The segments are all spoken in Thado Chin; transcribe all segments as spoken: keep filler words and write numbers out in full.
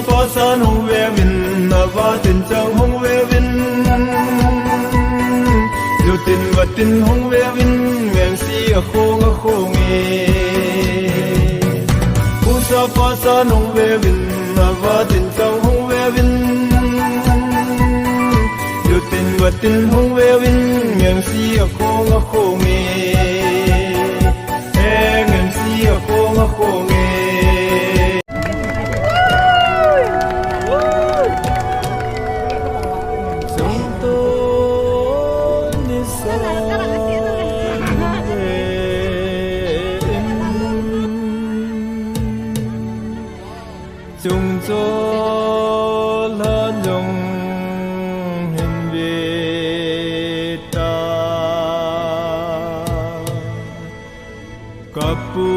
Pasan hung veuvin, avatin chang hung veuvin. Jutin vatin hung veuvin, ngengsi akhong akhong e. Husa pasan hung veuvin, avatin chang hung veuvin. Jutin vatin hung veuvin, ngengsi akhong akhong e. Ngengsi akhong akhong e. Chung cho la jong hin ve ta. Kapu,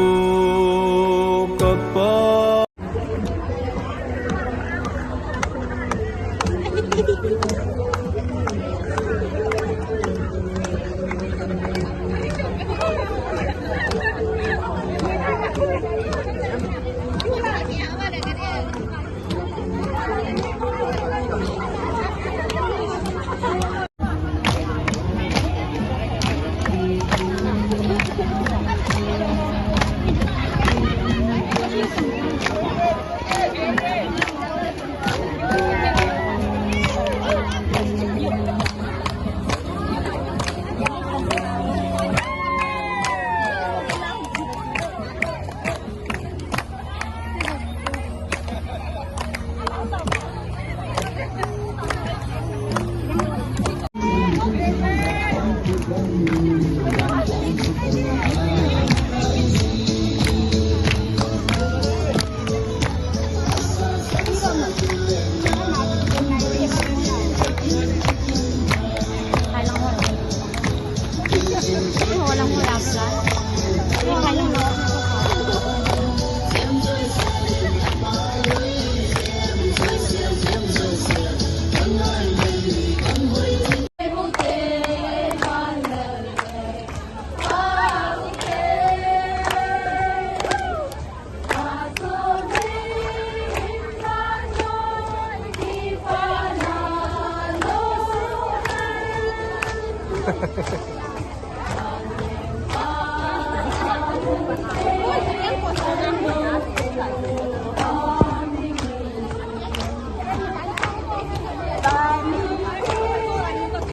kapa.